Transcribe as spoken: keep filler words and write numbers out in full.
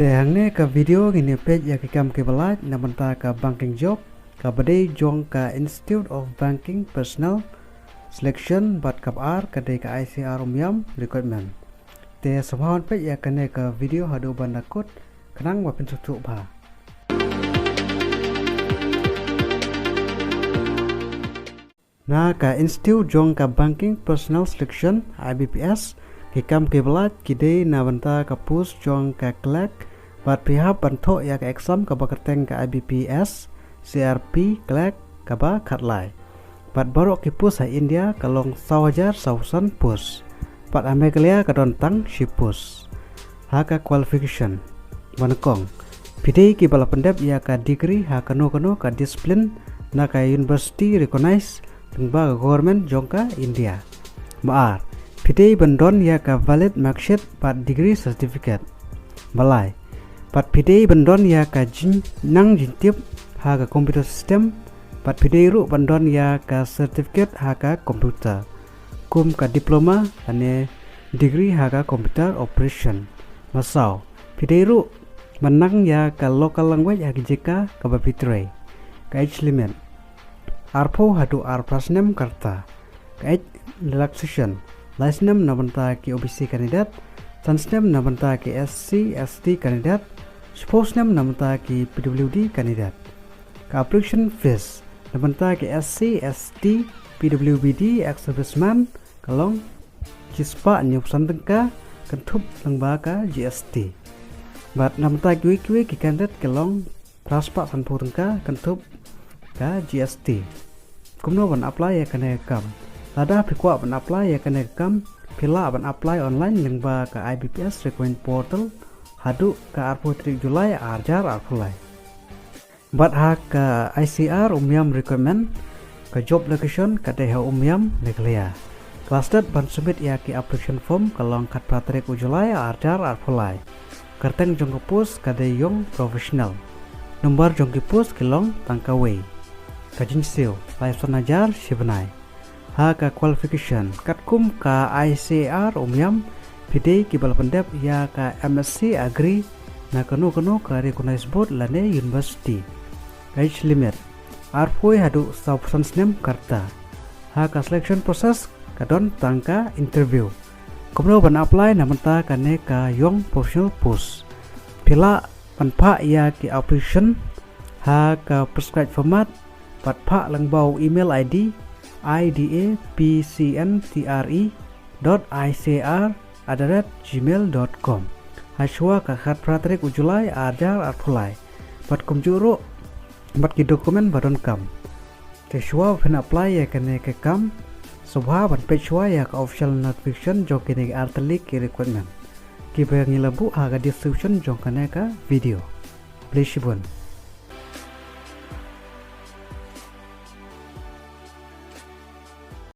Te hangne ka video ngin ïa peit ïa ki kam kiba lait na bynta ka banking job, kaba dei jong ka Institute of Banking Personnel Selection bad kaba ar ka dei ka I C R Umiam Recruitment. Te sngewbha peit ïa kane ka video haduh ban da kut khnang ba phin sngewthuh bha. Na ka Institute jong ka Banking Personnel Selection, I B P S, ki kam kiba lait ki dei na bynta ka post jong ka clerk, bad phi hap ban thoh ïa ka exam kaba kyrteng ka I B P S C R P clerk kaba khatlai. Bad baroh ki post ha India ka long saw hajar saw san post. Bad ha Meghalaya ka don tang shi post. Ha ka qualification, ba nyngkong, phi dei kiba la pyndep ïa ka degree ha kano kano ka discipline na ka university recognized lyngba ka government jong ka India. Ba ar, phi dei ban don ïa ka valid marksheet bad degree certificate. Ba lai, bad phi dei ban don ïa ka jingnang jingtip ha ka computer system, bad phi dei ruh ban don ïa ka certificate ha ka computer, kum ka diploma lane degree ha ka computer operation. Ba saw, phi dei ruh ban nang ïa ka local language ha ka jaka kaba phi trei. Ka age limit, arphew haduh arphew snem ka rta. Ka age relaxation, lai snem na bynta ki O B C candidate, san snem na bynta ki S C S T candidate, shiphew snem na bynta ki P W D candidate. Ka application fees na bynta ki S C S T P W B D ex serviceman ka long shispah hynñiewphew san tyngka, kynthup lyngba ka G S T. Bad na bynta kiwei kiwei ki candidate ka long phraspah sanphew tyngka, kynthup ka G S T. Kumno ban apply ïa kane ka kam? Lada phi kwah ban apply ïa kane ka kam, phi lah ban apply online lyngba ka I B P S recruitment portal haduh ka arphew tarik July ar hajar arphew lai. Bad ha ka I C R Umiam Recruitment, ka job location ka dei ha Umiam, Meghalaya. Ka last date ban submit ïa ki application form ka long khatphra tarik u July ar hajar arphew lai. Kyrteng jong ka post ka dei Young Professional. Number jong ki post ki long tang kawei. Ka jingsiew, laiphew san hajar shi bnai. Ha ka qualification, katkum ka I C R Umiam, phi dei kiba la pyndep ïa ka M S C Agri na kano kano ka recognized board lane university. Ka age limit, arphew haduh sawphew san snem ka rta. Ha ka selection process ka don tang ka interview. Kumno ban apply na bynta kane ka Young Professional post? Phi lah ban phah ïa ki application ha ka prescribed format, bad phah lyngba u email I D I D A P C N T R E dot I C R at the rate gmail dot com. Hashuwa ka khatphra tarik u July ar hajar arphew lai. Bad kumjuh ruh bad ki document ba donkam. Te shuwa ba phin apply ïa kane ka kam, sngewbha ban peit shuwa ïa ka official notification jong kine ki artylli ki recruitment, kiba ngi la buh ha ka description jong kane ka video. Khublei shibun.